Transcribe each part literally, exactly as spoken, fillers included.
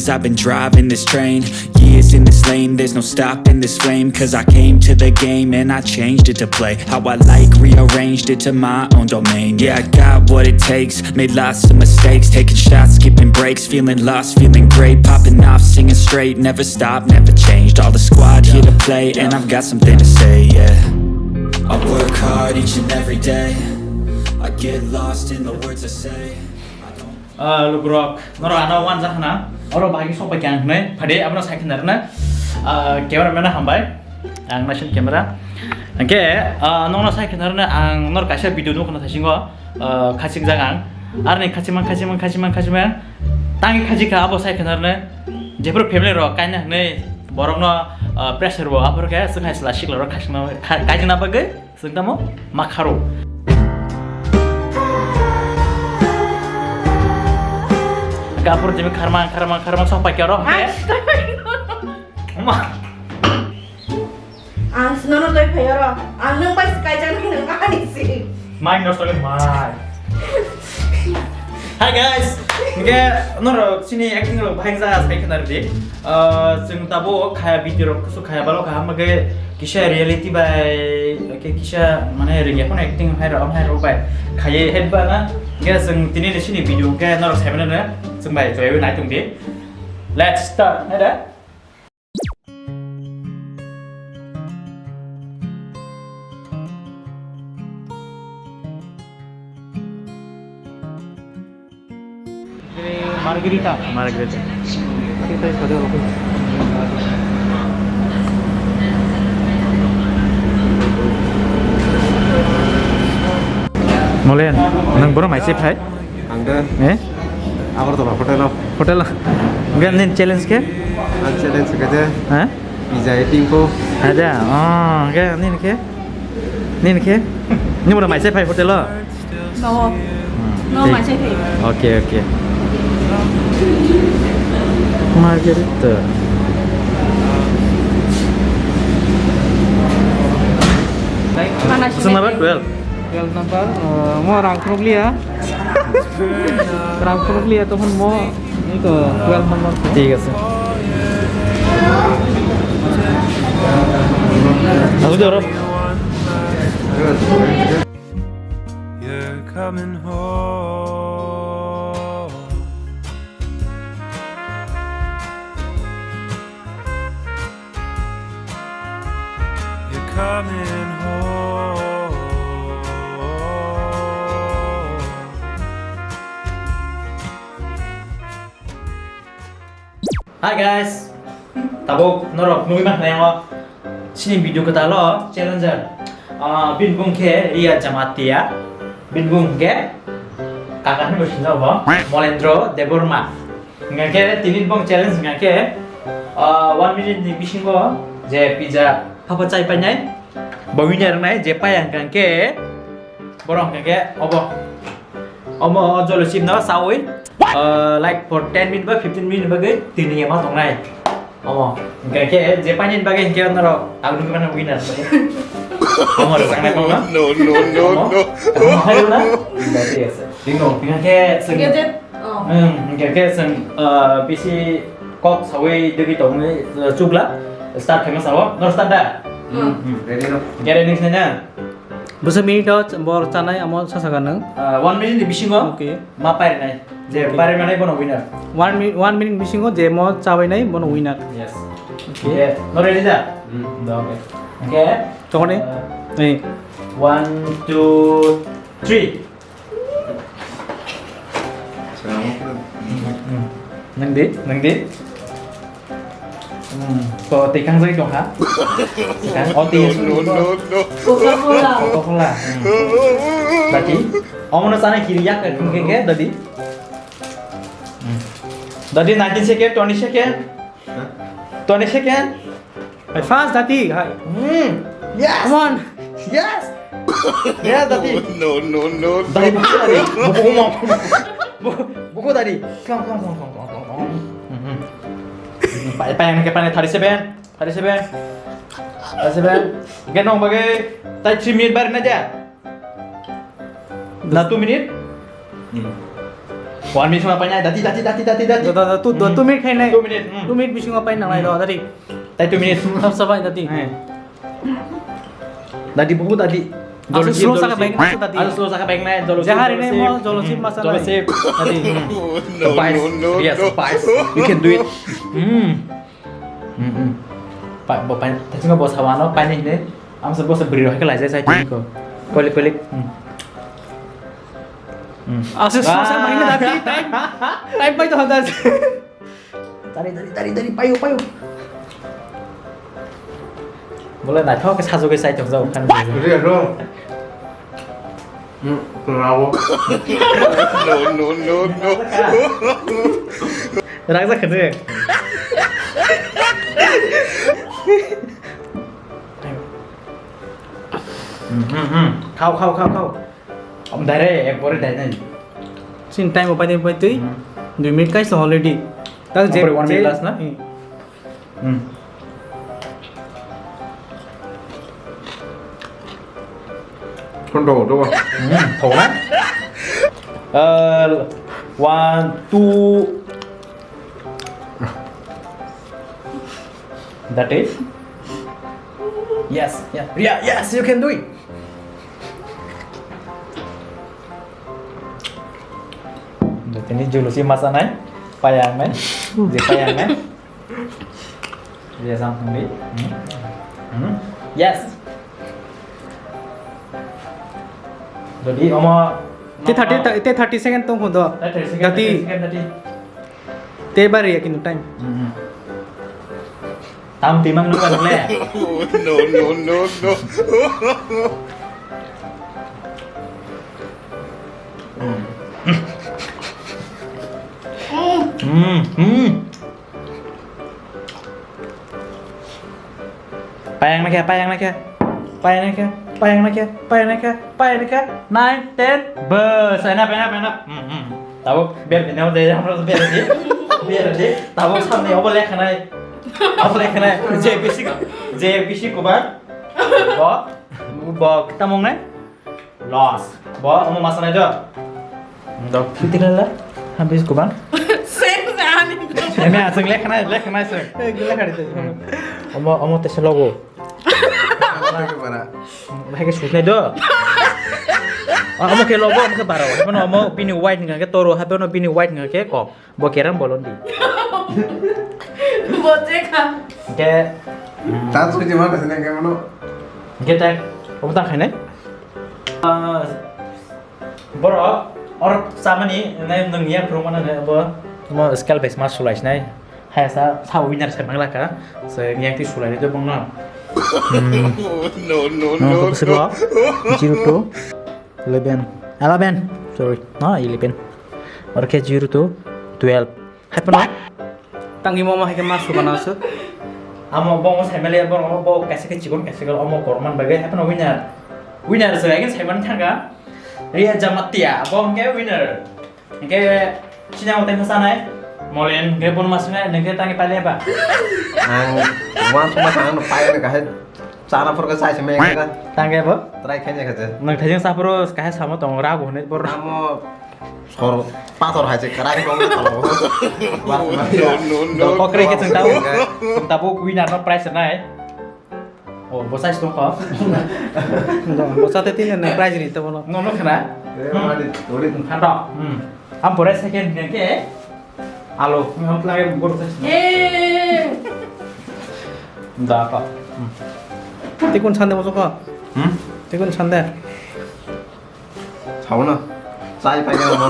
I've been driving this train, years in this lane, there's no stopping this flame, cause I came to the game and I changed it to play how I like, rearranged it to my own domain. Yeah, I got what it takes, made lots of mistakes, taking shots, skipping breaks, feeling lost, feeling great, popping off, singing straight, never stop, never changed. All the squad here to play, and I've got something to say, yeah. I work hard each and every day, I get lost in the words I say. Ah, lukurok, norok ano wan jahana. Oro bahai sok pai khe ang hwnwi phade abono sai khna rwna. Ah, camera man hambai. Ang naising camera. Hwnkhe, ah, nokno sai khna rwna ang nor kaisa video nukho na thaisingo. Ah, khachik jak ang. Arni khachimang, khachimang, khachimang, khachimang. Tangi khachik kha abo sai khna rwna. Jephru family rok kaina hwnwi borokno, ah, pressure bo aphuru khe swkhai sla sikla rok khachikna, kha-, kaijana bagwi. Swng tamo? Ma kharo. Kapur jimi kharmang, kharmang, kharmang, sok pai khe oro. Ang Ma. Ang sinono toi phai oro. Ang nung bai sky jang nung ani si. Mai nosto le mai. Hi guys. Hwnkhe norok chini acting rok bahai wngya sai khna rwdi. Ah, chwng tabuk khaya video rok kusu khaya balo kaham bagwi kisa reality bai khe kisa mane rwngya phano acting hai rok hai rok bai khaiwi head bana. Hwnkhe chwng tini ni chini video hwnkhe norok sai mano chwng bai joywi nai tongdi. Let's start. Hai da. Margarita. Margarita. Kita yang pada waktu. Molen, nang boro mai se phai? Ang de. Eh? Agartala hotel o. Hotel o. Gan nin challenge ke? Ang challenge ke de. Ha? Pizza eating ko. Ada. Oh, ke nin ke? Nin ke? Ni boro mai se phai hotel o? No. Hmm. No, thik. Mai se phai. Okay, okay. Margarita. Mana sih? Number twelve. Twelve number, eh, mo rang phunuk liya. Rang phunuk liya, tokon mo, ini to twelve number. Thik ase. Aku jawab. You're coming home. You're coming home. Hi guys, tabuk norok nugwi mankha yang o chini video kwtal o challenger. Ah, bini bung khe Ria Jamatia, bini bung khe kaka hinwi sinjak bo Molendro Debbarma. Hingkha khe tini bung challenge hingkha khe, ah, one minute ni bisingo je pizza phapha chai painai, bo winner wngnai, je paiya hingkha khe borok hingkha khe obo. Omo o jolo chip no sawi, uh, like for ten minute ba fifteen minute bagwi tini ema tongnai. Omo, hingkha khe je paini bagwi hingkhe norok ang nugwi mano winner. Omo rwchapnai kok no? No, no, no, no. Omo hai rwna? Thik ase. Hingkha khe chwng, Gadget, oh. Hmm, hingkha khe chwng, uh, bisi kok sawi degi tongwi, uh, chukla. Start khaima sao. Nor start da? Hmm. Hmm, ready no? Ready ni sinai na? Bwswk minute o bor chanai amo sasaka nwng? Ah, one minute ni bisingo. Okay. Ma parinai. Je Okay. Pairinai bono winner. One mi-, one minute bisingo je mo chabainai bono winner. Yes. Okay. Okay. No ready da? Hmm. Okay. Okay. Tongoni? Ah, Hey. One, two, three. Nang di, nang di. Hmm, to tikang jai dong ha. Tikang, oh, ti. No, no, no, no. Coca-Cola. Coca-Cola. Hmm. Dati. Omo no sana kiri yak ke ke dadi. Hmm. Dadi nineteen second, twenty second. Hah? Twenty second. Hai, fast, Dati, hai. Hmm. Yes. Come on. Yes. Yes, Dati. No, no, no, no. Dati, buku Dati. Buku, buku, buku. Bu-, buku Dati. Come, come, come. Hmm, hmm. Pai, pai, pai, pai, thirty-seven. Thirty-seven. Thirty-seven. Oke, nong bagai. Tai three minute bar na ja. Na two minute? Hmm. One minute ma painai, dati, dati, dati, dati, dati. Da, da, da, two, da, two minute khainai. Two minute, hmm. Two minute bisingo painai, da, dati. Tai two minutes. Sab sabai, dati. Eh. Dati, bubu, dati. Asu slow saka bike na, dati. Asu slow saka bike na, jolo sip, jahar jolo ini sip. Mo, jolo sip, hmm, masa jolo nai. Sip. Dati. Hmm. No, the vibes, no, no, yes, no. Vibes. You can do it. Hmm. Hmm, hmm. Pa, bo, pa, tasingo bo sawano, painai hine. Amsa bo sa bri roh ke lai jai sai tini ko. Kolik, kolik. Hmm. Hmm. Asu slow saka bike na, dati. Time, time pai to hada. Dari, dari, dari, dari, payo, payo. Boleh naithok ke sajugwi chai tong jao khan. Real no. Hmm, bravo. No, no, no, no. Rang jak khede. Hmm, hmm, hmm. Khao, khao, khao, khao. Om dai re, ekbare dai nai. Sin time upai twi, upai twi. Hmm. Dui minute kaisa already. Tak je, ompore one minute je, last na? Hmm. Hmm. Kon do, do. Hmm, thok na? Uh, one, two. That is. Yes, yeah, yeah, yes, you can do it. Tini julu si masa nai, payang nai, je payang nai. Je sam thangdi. Hmm. Hmm. Yes. Jadi omo. Te thirty, te thirty second tong hodo. Thirty second, dati. Thirty second, thirty. Te bari ya kintu time. Hmm, hmm. Tam timang nang kan le. No, no, no, no. Hmm, hmm. Payang na khe, payang na khe. Payang na khe, payang na khe, payang na khe, payang na khe. Nine, ten, bas, enough, enough, enough. Hmm, hmm. Tabuk ber bini, amo de, amo de, ber di. Ber di. Tabuk samni obo lekhanai. Obo lekhanai. Je bisi, je bisi kubar. Bo, bo, kita mong nai? Loss. Bo, omo masa nai do. Dok, fifty lala. Habis kubar. Same ani. Eme asung lekhanai, lekhanai sung. Eh, gila kari tu. Omo, omo tesa logo. Lagi mana? Bahai ke sutnai do. Ah, omo ke logo, omo ke baro. Hapono omo bini white ngan ke toro, hapono bini white ngan ke kok. Bo keram bolon di. Bo chekha. Ke. Tan sui jima kasih nengke mano. Ke tak, omo tak khainai. Ah, Borok, or samani, nai nung ya phuru mana ne bo. Mo scale base ma sulai sinai. Hai sa, sa winner sai mangla ka. Se niya ti sulai de bong no. Hmm. No, no, no, no. Ko sebo. Zero to eleven. Eleven. Sorry. No, eleven. Or ke zero to twelve. Hai pano. Tangwi mo, mo hai khe ma sukana aswk. Amo bo mo saimali, bo, bo kaisa khe chikon, kaisa khe omo korman bagwi hai phano winner. Winner se again saiman thangka. Ria Jamatia, bo hwnkhe winner. Hwnkhe sini amo tei mwsanai. Molen hwnkhe bono ma swngnai, hwnkhe tangwi pailiya ba? Ang ma suma thang no pai no kahai chana phorkhe chai se meng kha. Tangkhe bo? Try khaini kha je. Nang thaijing saphuru kahai samo tongo rago hwnwi bor. Amo Sor, pator hai se kwrak kok le talo. No, no, no. Kokre ke chwng tabuk, chwng tabuk winner no prize nai. Oh, bo size tong kho. Bo sate tin na prize ri to bono. No, no khna. Eh, mari, ori. Khando. Hmm. Am pore second ne ke. Alo, am plage bor size. Eh. Da ka. Hmm. Tikun sande mo ko. Hmm? Tikun sande. Sauna. Chai pai gana mo.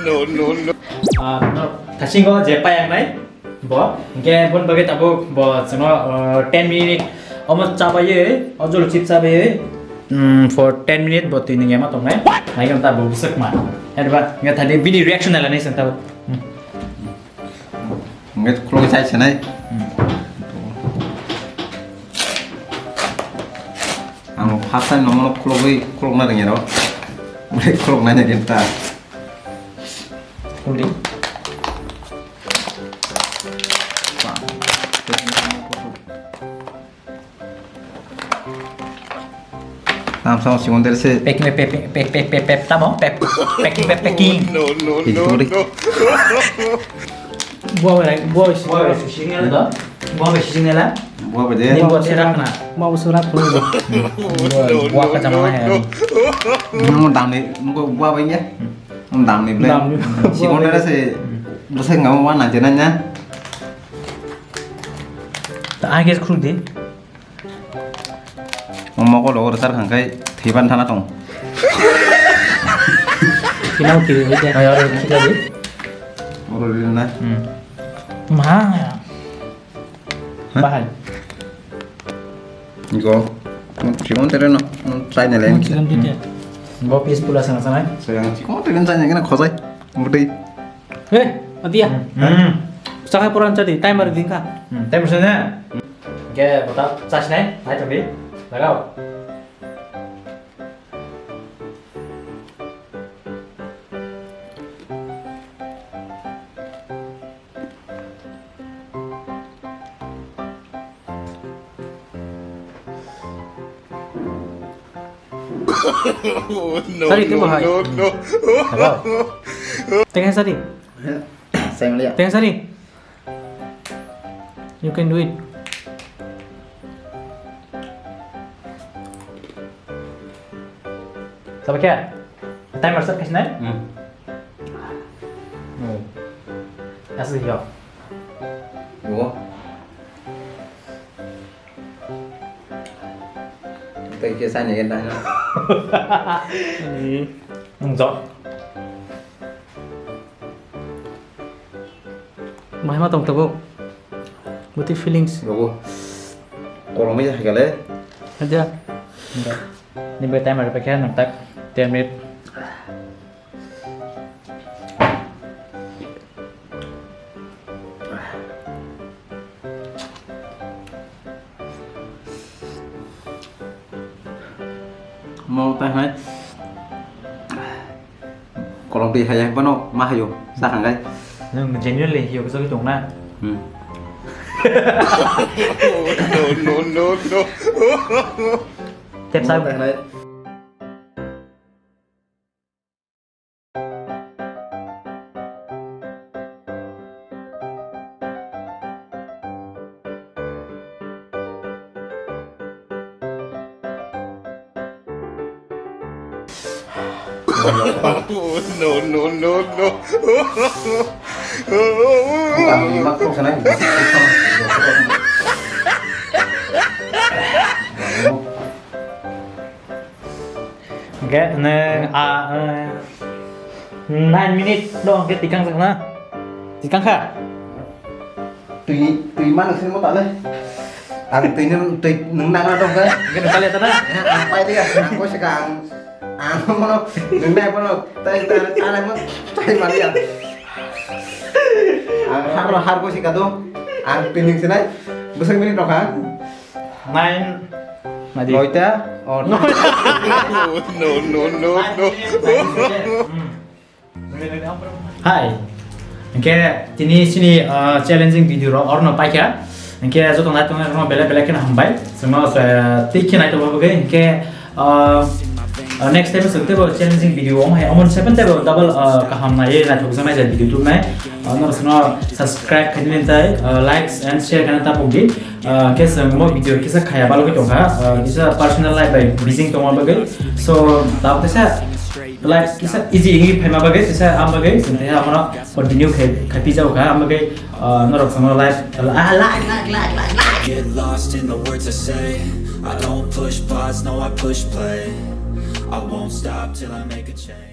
No, no, no. Ah, no. Thasingo je payangnai. Bo. Hingke bon bagwi tabuk bo chwngno, ah, ten minute. Omo chabaye, ojol chip chabaye. Hmm, for ten minute bo twi nungya ma tongnai. Hai gana ta bo bwswk ma. Herba, hingke thani bini reaction nai lanai chwng tabuk. Hmm. Hingke khulogwi chai sinai. Hmm. Ang first time nongno khulogwi, khulogna rwngya ro. Bwlai khulogna nai rinta. Khuldi. Samsung Simon Terse. Packing, pack, pack, pack, pack, pack, pack, tamo? Pack, packing, pack, packing. No, no, no, no. Buah bai, buah bai. Buah bai, sising ya, da? Buah bai, sising ya, la? Buah bai de. Ini buah serak na. Mau serak dulu. Buah, buah kacang mana ya? Nang dam ni, nunggu buah bai ya? Dam ni blend. Dam ni. Simon Terse, bwsai ngamung wana jenanya. Ta, I guess, khuldi. Mokol rok rwchar kha khe thwiban thana tong. Kinao kiri hoi khe. Ayo, ayo, kiri hoi. Oro ri na. Hmm. Ma. Hah? Bahai. Go. Chikon tere no. Chai ne len. Chikon tere. Bo peaceful asa na sanai. Sayang chikon tere chai ne kena khojai. Mudei. He, adia. Hmm. Sakai poran chadi, timer dingka. Hmm. Timer sene. Ge, bota, chas nai, nai tadi. Lagao. Oh, no, Sari, no, tunggu, hai. No, no. Hello. Tengah, Sari. Saya melihat. Tengah, Sari. You can do it. Sabar kya? Timer set kasih nai? Hmm. Oh. Asli yo. Wo. Tei khe sani khe nai. Hmm. Nung jok. Bahai ma tong tabuk. Buti feelings. Rogo. Kolomwi hai kale. Aja. Ni bai timer pa khe nang tak ten minute. Mo ta hai. Kolom twi hai bono ma hayo sa khangai. Nung genuinely hiyo kisa tong na. Hmm. No, no, no, no. Tep sa. Mo ta hai. No, no, no, no. Hingke, ne, a, e, nine minute no, hingke tikang sakna. Tikang kha? Twi, twi mano sini mo tale. Ang twi nung, twi nung nang na dong kha? Hingke nung tale tana? Ya, ang pai dia, ang ko sika ang, ang mo nung nai mo nung, tai, tai, tai mo, tai mali ya. Ang har, har ko sika do. Ang twi nung sinai, beseng minute dong kha? Nine. Madi. Noita? Oh, no. No, no, no, no. Hi. Hingke tini sini, ah, challenging video ro orno paikha. Hingke joto nai tongnai rokno belai belai kheno hambai. Chwngno, ah, tei khe nai tongma bagwi hingke, ah, ah, next time se tebo challenging video ong hai amon seven tebo double, ah, kaham nai nai thok nai video tubnai. Ah, no, no, subscribe khaini nai, ah, likes and share khaina tapok di. Ah, khe chwng mo video kisa khaya balogwi tongkha, ah, kisa personal life bai busy tongma bagwi. So, tabo kisa, like, kisa easy wngwi phaima bagwi, kisa am bagwi, chwng tei abono continue khai, khai phi jago kha, am bagwi, ah, norok chwngno like, ah, like, like, like, like, like. Get lost in the words I say. I don't push pause, no, I push play. I won't stop till I make a change.